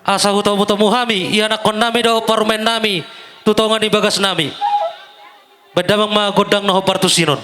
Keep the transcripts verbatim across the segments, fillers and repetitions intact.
Asa hutomutomu hami ianakkonnami dohot parumaennami tu tonga ni bagasnami. Baen damang ma gondang na hombar tu sinon.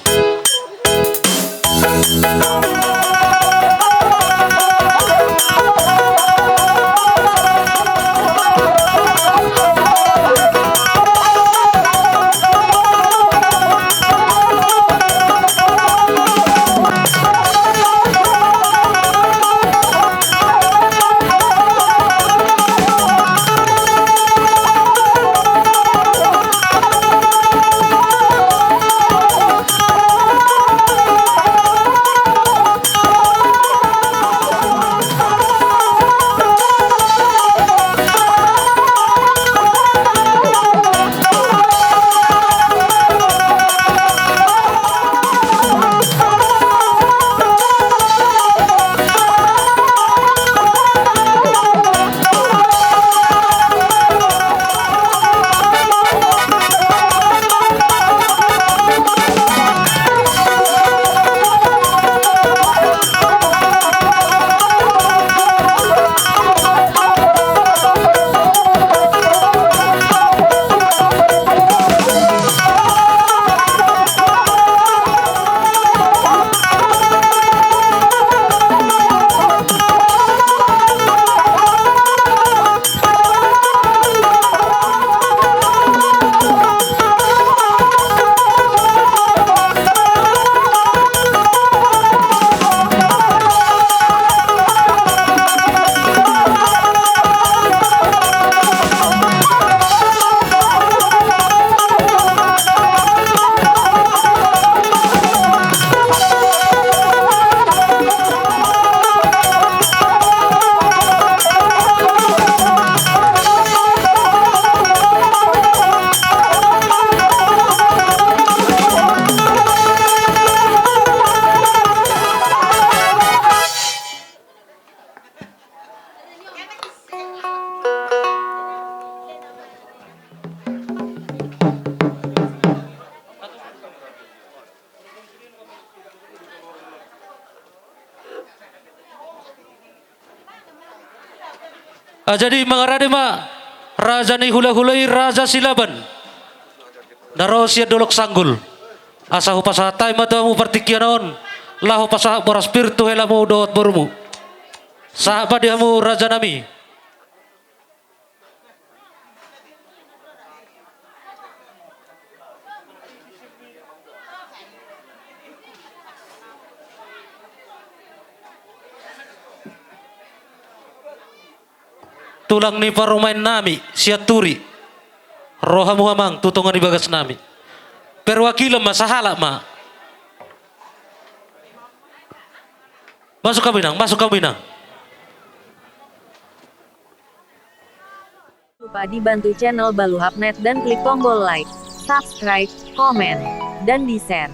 Ah, jadi mangarade ma raja ni hulahula i, Raja Silaban, na ro sian Dolok Sanggul. Asa hupasahat hami ma tu hamu partingkian on, laho pasahat boras pir tu helamu dohot borumu. Sahat ma di hamu, rajanami. Tulang ni parumaennami Sianturi, ro hamu amang tu tonga ni bagasnami. Perwakilan ma, sahalak ma. Masuk hamu, inang, masuk hamu, inang. Lupa dibantu channel Baluhapnet dan klik tombol like, subscribe, komen, dan di-share.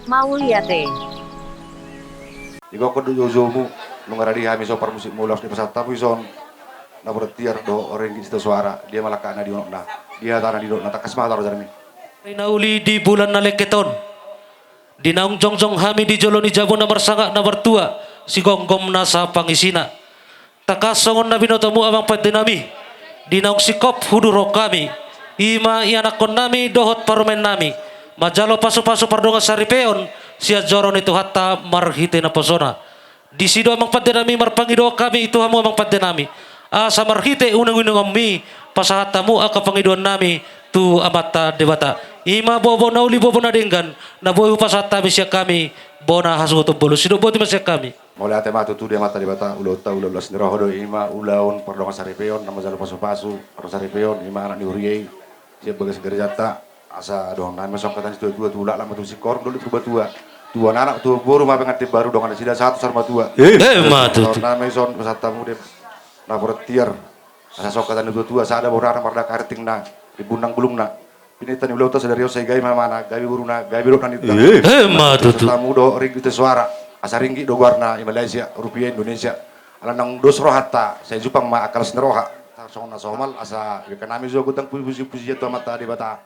Mauliate. Digokhon do joujoumu, nunga rade hami so parmusik mauliate, dipasahat hamu dison na bortiar dohot ringgit sitio soara. Dia ma langkatna di unokna, dia hatana di unokna, tangkas ma hata, rajanami. Di na uli di bulan na lengket on, di naung jongjong hami di jolo ni jabu na marsangap na martua, sigomgom nasa pangisina. Tangkas songon na binotomu amang pandenami, di naung singkop huduruhon hami, i ma ianakkonnami dohot parumaennami, manjalo pasupasu pardongan saripeon sian joro ni Tuhanta marhite naposona. Disi do amang pandenami marpangidoan hami tu hamu amang pandenami, asa marhite uninguningonmi pasahat hamu angka pangidoannami tu Amanta Debata. I ma boaboa na uli, boaboa na denggan, na boi hupasahat hami sian hami bona hasuhuton bolon. Sidok boti ma sian hami. Mauliate ma tutu di Amanta Debata, ulaonta ulaon las ni roha do, i ma ulaon pardongan saripeon, na manjalo pasupasu pardongan saripeon, i ma anak ni huria i sian bagas gerejanta, asa dohononnami ma songon hata ni situatua, tu laklak ma tu singkoru, dohot tu batua, tu anak tu boru ma pengantin baru, dongan nasida sahat tu saur matua. Emma tutu. Dohononnami ma dison, pasahat hamu di na bortiar, asa songon hata ni situatua, sada borana mardangka rantingna, rimbun nang bulungna. Pinangido ni ulaonta sadari on sai gabe ma amanna, gabe boruna, gabe dohot ninna. Emma tutu. Pasahat hamu do ringgit sitio soara, asa ringgit do goarna i Malaysia, rupiah Indonesia. Ala naung dos rohanta, sai jumpang ma angka las ni roha. Tarsongon na somal, asa bebek nami jo gondang pujipujian tu Amanta Debata.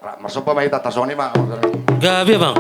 Ra, marsomba ma hita, tarsongon i ma. Gabe, amang.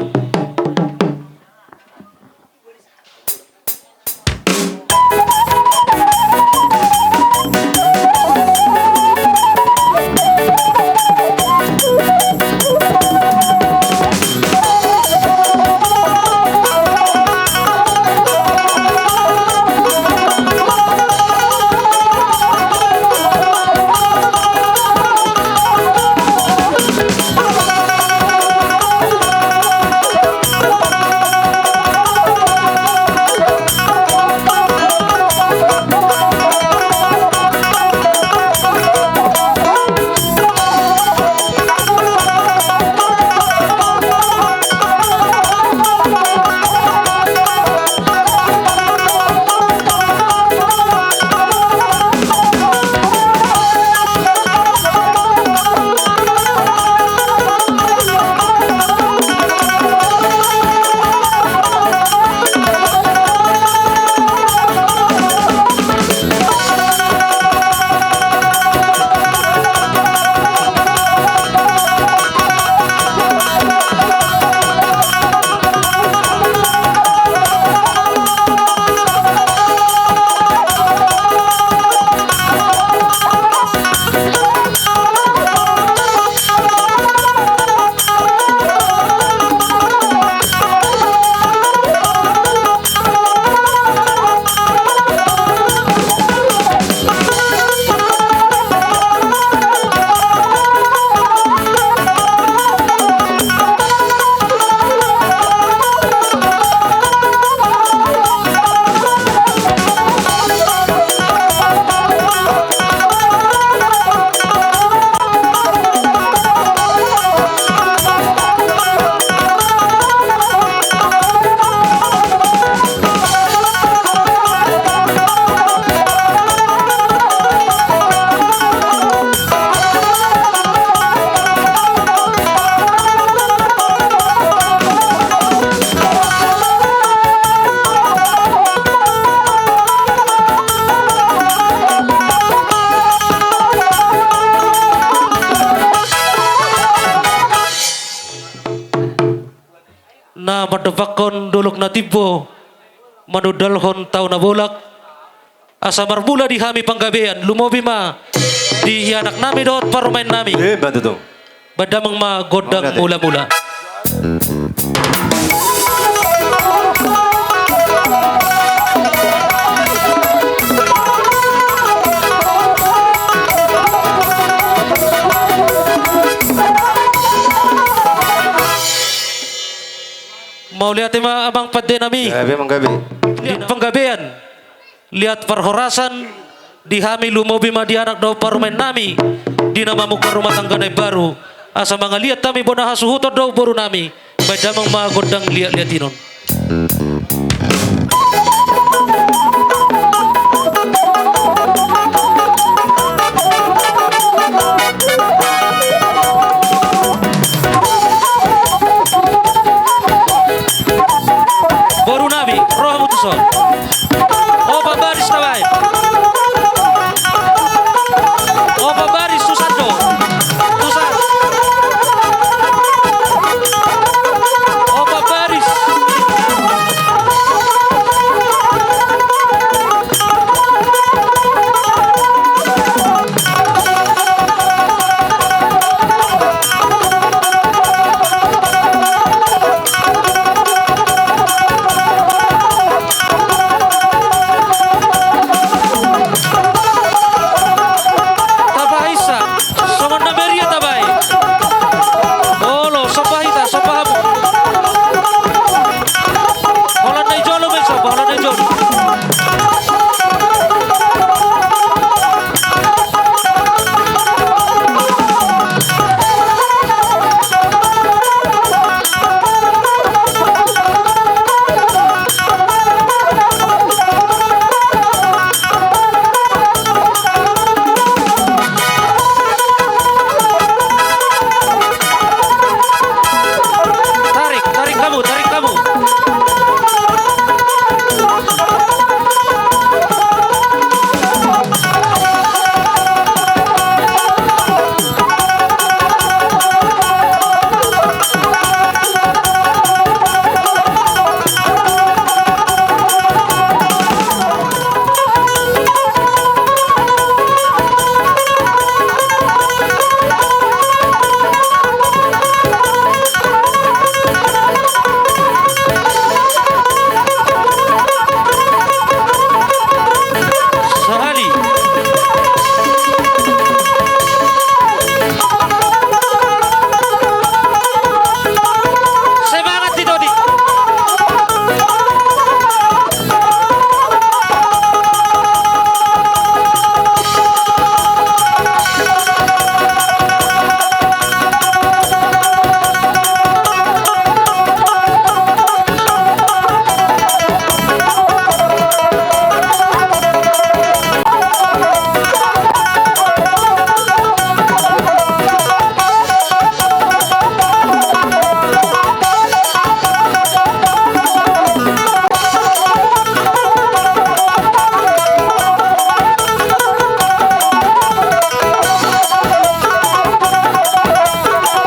na timbo manundalhon tao na bolak, asa marmula di hami panggabean, lumobi ma di ianaknami dohot parumaennami. Eh, betul. Baen damang ma gondang mula-mula. Mauliate ma amang pandenami. Gabe, amang, gabe. Di panggabean. Liat parhorasan di hami, lumobi ma di anak dohot parumaennami di na mamungka rumah tangga na imbaru, asa mangaliat hami bona hasuhuton dohot borunami. Baen damang ma gondang liat-liat i non. Borunami, ro hamu tuson. Opat baris tabaen. Opat baris, tusan do. Tusan. Opat baris. Tapahansa, songon na meriah tabaen. Olo, somba hita, somba hamu. Holan na i jolo ma i somba, holan na i jolo. Tarik, tarik hamu, tarik hamu. Sahali. Semangat di Dodi.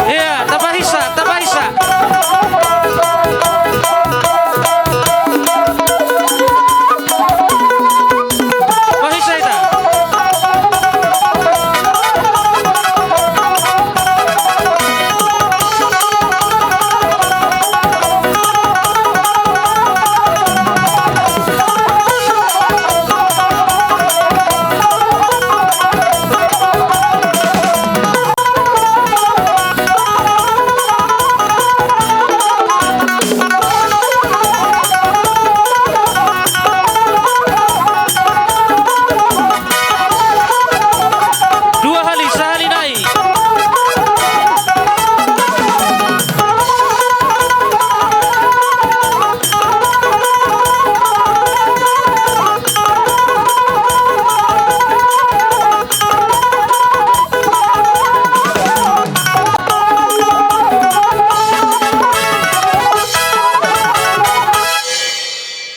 Ia, tapahansa, tapahansa. Pahansa hita. Dua hali, sahali nai.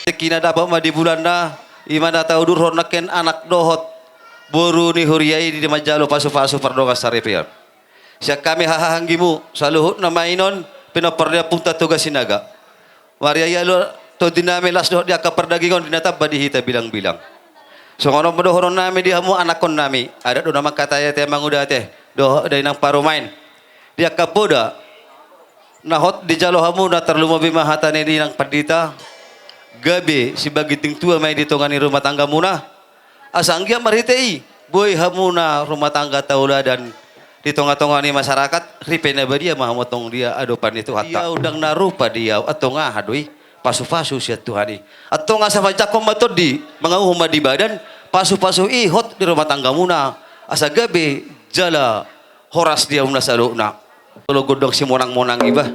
Tingki na dapot ma di bulanna, i ma na taudurhon nangkin anak dohot boru ni huria i di manjalo pasupasu pardongan saripeon. Sian hami haha anggimu, saluhutna ma i non, pinompar ni Ompunta Toga Sinaga. Marria ia lo, tondinami las dohot di angka pardagingon di na tamba di hita bilangbilang. Songon on ma dohononnami di hamu anakkonnami, adat do na mangkatai ate manguda ate dohot dainang parumaen. Di angka poda na hot dijalo hamuna, tarlumobi ma hata ni inang pandita, gabe sibagiting tua ma i di tonga ni rumah tanggamuna. Asa anggiat marhite i boi hamuna rumah tangga tauladan di tongatonga ni masyarakat. Ripe na badia ma hamu antong di adopan ni Tuhanta. Di au ndang na rupa di au, antong aha do i? Pasupasu sian Tuhan i. Antong asa manjangkon ma tondi, mangauhon ma di badan, pasupasu i hot di rumah tanggamuna, asa gabe jala horas di hamuna saluhutna. Olo gondang simonangmonang iba.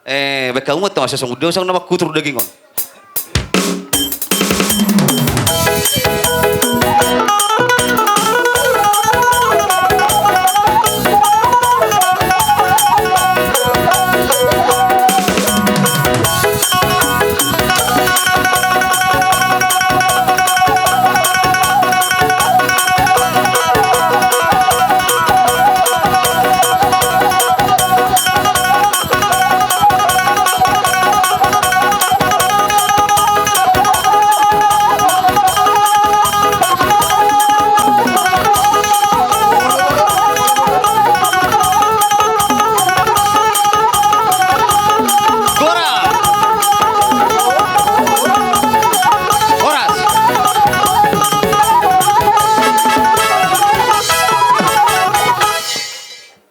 Eh, baen hamu antong asa songon dia, songon na mangkutur daging on.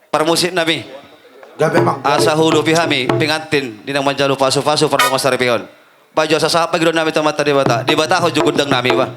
Parmusik nami. Gabe, Bang. Asa huudupi hami pengantin di na manjalo pasupasu pardongan saripeon. Baen jo asa sahat pangidoan nami tu Amanta Debata. Dibatahon jo gondang nami, bah.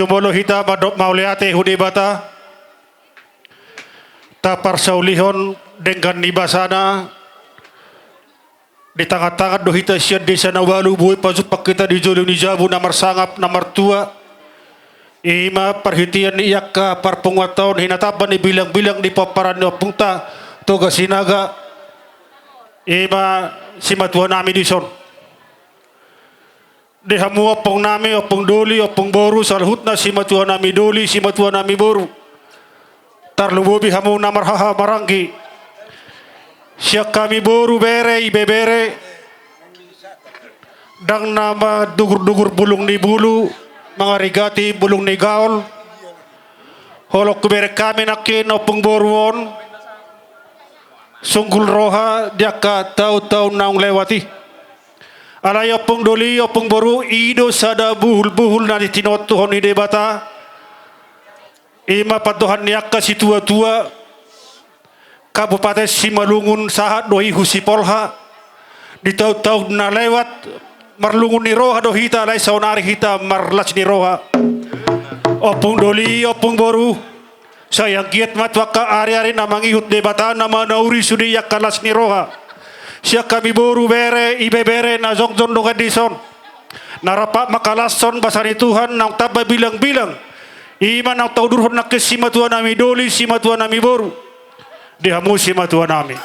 Molo hita mandok mauliate tu Debata, taparsaulihon denggan ni basana, ditangatangan do hita sian desa na ualu, boi pajumpang hita di jolo ni jabu na marsangap na martua. I ma parhitean ni angka parpunguanta on, hinatamban ni bilangbilang di pomparan ni ompunta Toga Sinaga. I ma simatuanami dison. Di hamu ompungnami, ompung doli, ompung boru, saluhutna simatuanami doli, simatuanami boru. Tarlumobi hamu na marhaha maranggi. Sian hami boru, bere, ibebere, ndang na mandugurdugur bulung ni bulu, mangarigati bulung ni gaol. Holong hubereng hami nangkin ompung boru on, sunggul roha di angka taon-taon naung lewat i. Alai ompung doli, ompung boru, i do sada buhulbuhul na tinontuhon ni Debata. I ma pandohan ni angka situatua Kabupaten Simalungun, sahat do i tu Sipolha. Di taon-taon na lewat, marlungun ni roha do hita, alai saonari hita marlas ni roha. Ompung doli, ompung boru, sai anggiat ma tu angka ariari na mangihut Debata na manauri sude i angka las ni roha. Sian hami boru, bere, ibebere na jongjong dongan dison, na rap mangalashon basa ni Tuhan naung tamba bilangbilang. I ma naung taudurhon nangkin simatuanami doli, simatuanami boru. Di hamu simatuanami.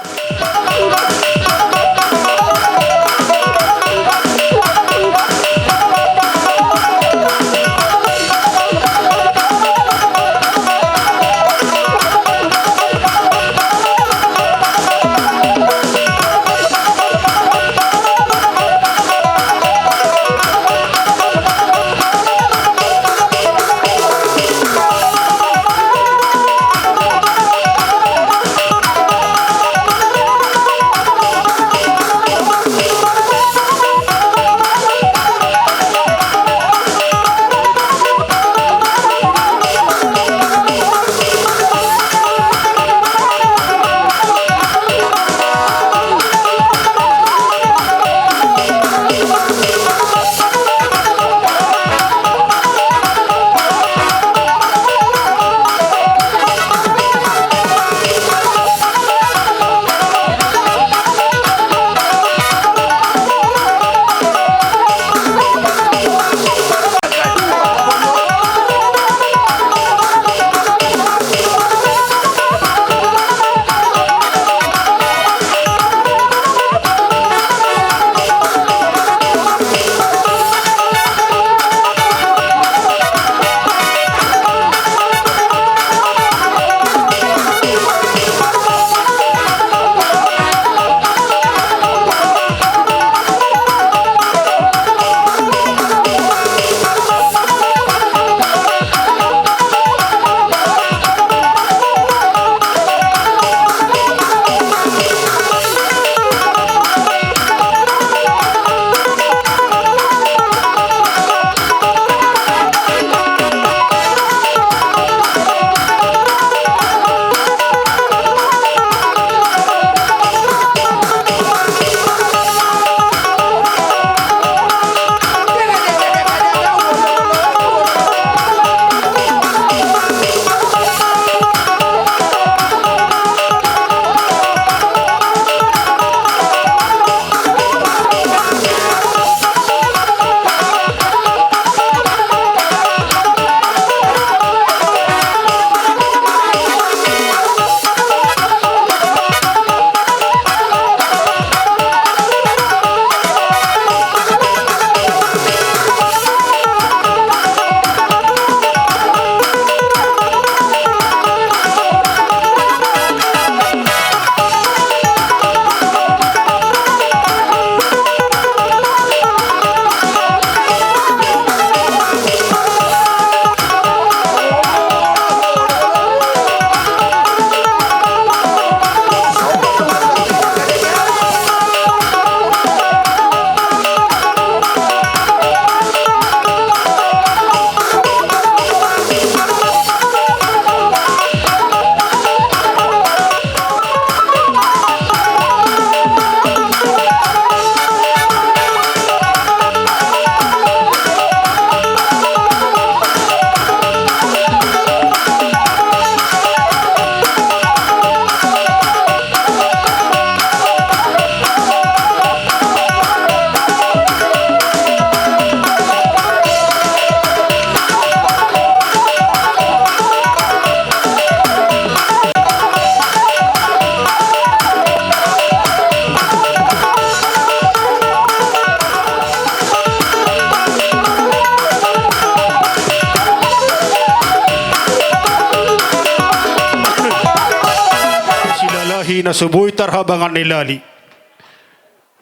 Hina so boi tarhabangan ni lali.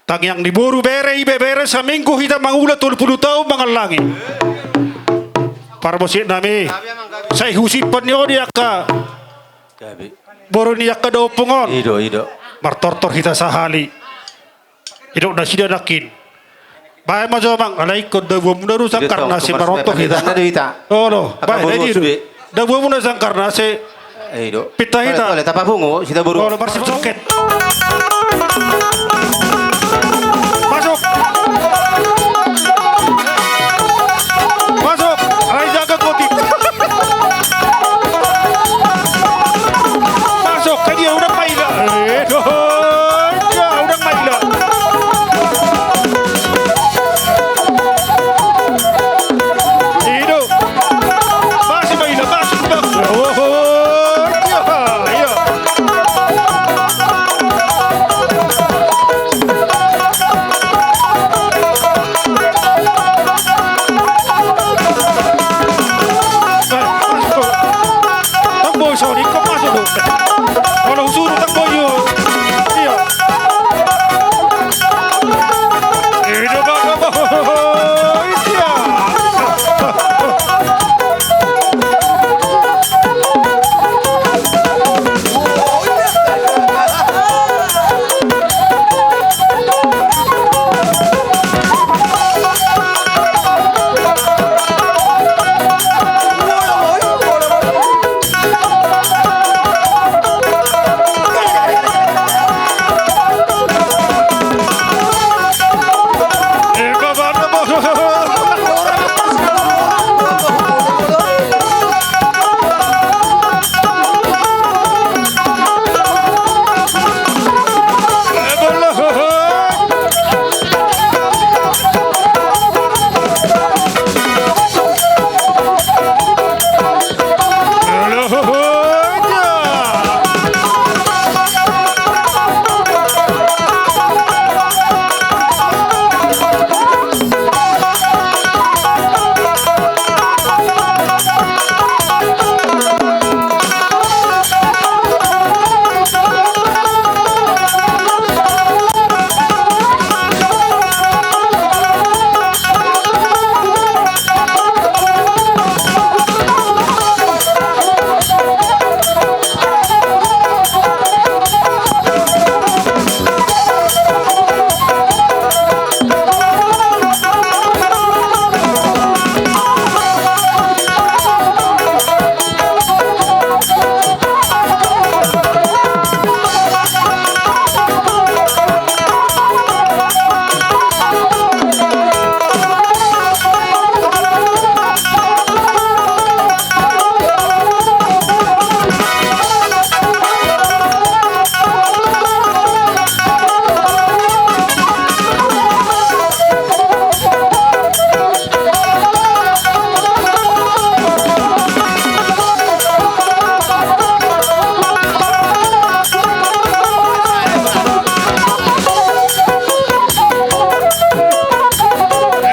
Tangiang ni boru bere, ibe bere, saminggu hita mangula, tolu pulu taon mangallangi. Parmusik nami. Sai husimpan ni on di angka boru ni angka da ompung on. Ido, ido. Martortor hita sahali. Idok nasida nangkin. Baen ma jo amang, alai ingkon dabuamuna do sangkarna ase marontok hita. Olo, baen, angka boru asa be. Dabuamuna sangkarna ase. Ido. Pinta hita. Ole, ole, tapapungu, sida boru. Olo, marsisoket. Masuk. Masuk. Alai jaga kotik. Masuk, ke dia udah maila. Eh, doh. Ya, udah maila. Ido. Masih maila, masih maila. Oh, iya, iya. Tang boi, sorry, kau masuk, Bu. Kalau suruh tang boi, yo. Iya. Ini, Pak, apa? Iya.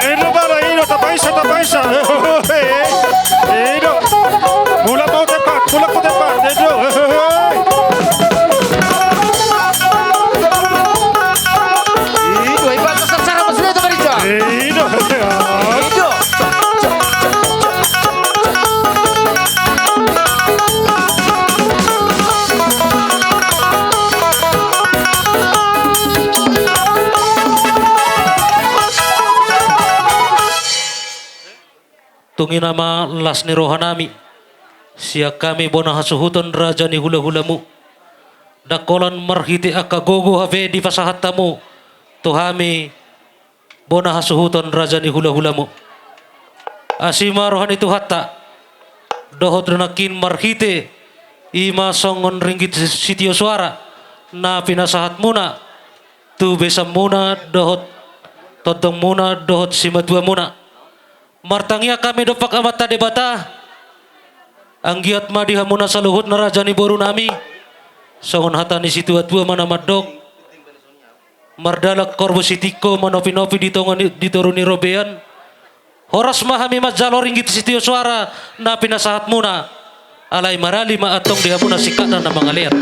Ido, bara, ido, tapaisa, tapaisa. Ido. Mulak mau tepat, mulak mau tepat. Ido. Ido, ibarat dasar cara masuk itu gereja. Ido. Ido. Tung i nama las ni rohanami, sian hami bona hasuhuton raja ni hulahulamu, ndang holan marhite angka gogo hape dipasahat hamu tu hami bona hasuhuton raja ni hulahulamu. Asi ma roha ni Tuhanta, dohot do nangkin marhite i ma songon ringgit sitio soara na pinasahatmuna tu besanmuna dohot tondongmuna dohot simatuamuna. Martangiang hami dompak Amanta Debata, anggiat ma di hamuna saluhutna raja ni borunami, songon hata ni situatua ma na mandok, mardalan horbo sitingko, manopinopi di tonga ni, di toru ni robean. Horas ma hami manjalo ringgit sitio soara na pinasahatmuna, alai marali ma antong di hamuna singkatna na mangalean.